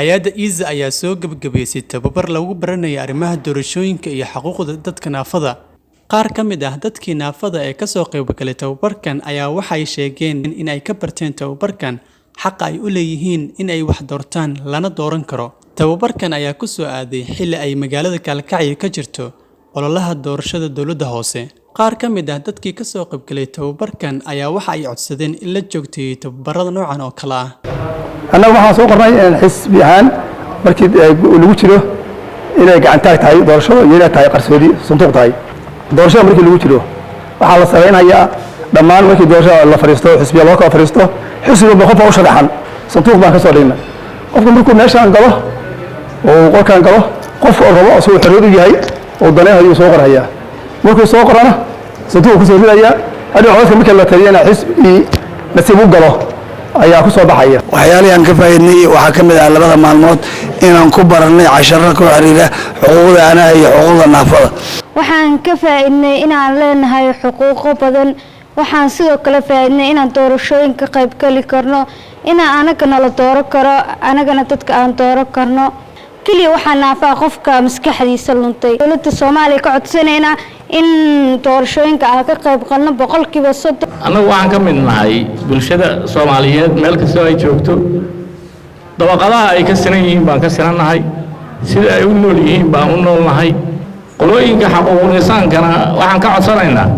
Hay'adda ISA ayaa soo gabagabaysay tababar lagu baranayo arrimaha doorashooyinka iyo xuquuqda dadka naafada. Qaar ka mid ah dadkii naafada ee ka soo qaybgalay tababarkan ayaa waxay sheegeen in ay ka barteen tababarkan xaqa ay u leeyihiin in ay wax doortaan lana dooran karo. Tababarkan ayaa ku soo aaday xilli ay magaalada Kalkaciyo ka jirto ololaha doorashada dowladda hoose. Qaar ka mid ah dadkii ka soo qaybgalay tababarkan ayaa waxa ay codsadeen in la joogteeyo tababarada noocan oo kale ah. Annaga waxaan soo qornay xisbi ahaan markii lagu jiro inay gacantaag tahay doorashada iyo inay tahay qarsoodi sanduuq tahay. Doorashada markii lagu jiro waxaa la samaynayaa dhammaan markii doorashada la fadhiisto, xisbiya loo kala fadhiisto, xisbi walba qof baa u sharaxan, sanduuq baan ka soo dhignay. Qofku markuu meeshaan galo oo uu qolkaan galo, qof oo rabo asagoo xorriyad u yahay oo daneehayo soo qorhayaa. Markuu soo qorana sanduuq kusoo ridayaa. Hadhow codadka markii la taliyana xisbigii nasiib u galo ayaa ku soo baxaya. Waxyaalihii aan ka faa'iidnay waxaa ka mid ah labada maalmood inaan ku barannay casharo ku xiriira xuquuqda anaha iyo xuquuqda naafada. Waxaan ka faa'iidnay inaan leenahay xuquuqo badan. Waxaan sidoo kale faa'iidnay inaan doorashooyin ka qaybgeli karno, inaan anagana la dooran karo, anagana dadka aan dooran karno. Keliya waxaa naafaa qofka maskaxdiisa luntay. Dowladda Soomaaliya ka codsanaynaa in doorashooyinka aan ka qayb qalno 30%. Annagu waxaan ka mid nahay bulshada Soomaaliyeed meel kastoo ay joogto. Dabaqadaha ay ka sinan yihiin baan ka sinannahay, sida ay u nool yihiin baan u noolnahay. Qolooyinka xaquuqul insaankana waxaan ka codsanaynaa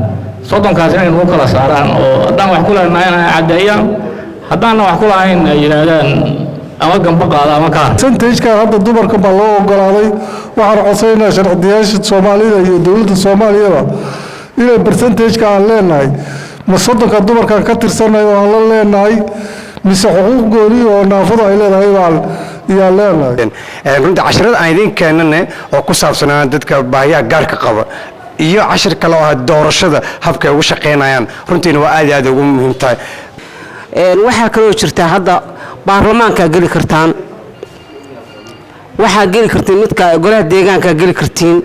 30kaas inay nagu kala saaraan, oo haddaan wax ku leenahay inay caddeeyaan, haddaanna wax ku lahayn ay yidhaahdaan ama gambo qaada ama kaar. Percentage-kan hadda dumarka baa loo ogolaaday. Waxaan codsanaynaa sharcidiyaasha Soomaalida iyo dowladda Soomaaliyaba inay percentage-ka aan leenahay, ma 30ka dumarkan ka tirsanay oo aan la leenahay, mise xuquuq gooni oo naafadu ay leedahay baan iyaan leenahay. Runtii casharada aan idiin keenane oo ku saabsanaa dadka baahiyaha gaarka qaba iyo cashir kale oo ah doorashada habka ay ugu shaqaynayaan, runtiina waa aad iyo aad ugu muhiim tahay. Waxaa kaloo jirtaa hadda baarlamaankaa geli kartaan, waxaa geli kartiin midka golaha deegaankaa geli kartiin.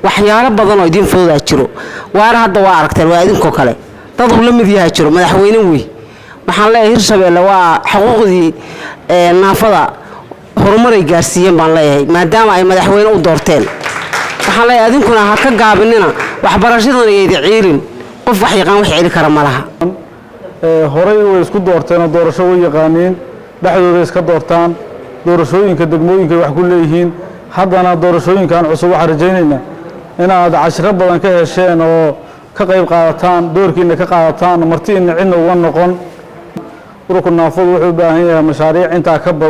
Waxyaalo badan oo idiin fududaa jiro. Waana hadda waa aragteen, waa idinkoo kale dad uu la mid yahaa jiro madaxweyne wey. Waxaan leeyahay Hirshabeelle waa xuquuqdii naafada horumaray gaarsiiyeen baan leeyahay, maadaama ay madaxweyne u doorteen. Waxaan leeyahay adinkuna ha ka gaabinina waxbarashadana, yaydi ciilin. Qof wax yaqaan wax celi kara ma laha. Horey way isku doorteenoo doorasho way yaqaaniin, dhexdooda iska doortaan, doorashooyinka degmooyinka wax ku leeyihiin. Haddana doorashooyinkan cusub waxaan rajaynaynaa inaad cashiro badan ka hesheen oo ka qayb qaadataan, doorkiina ka qaadataan, martiina cidna uga noqon. Ururka naafadu wuxuu u baahan yahay mashaariic intaa ka badan.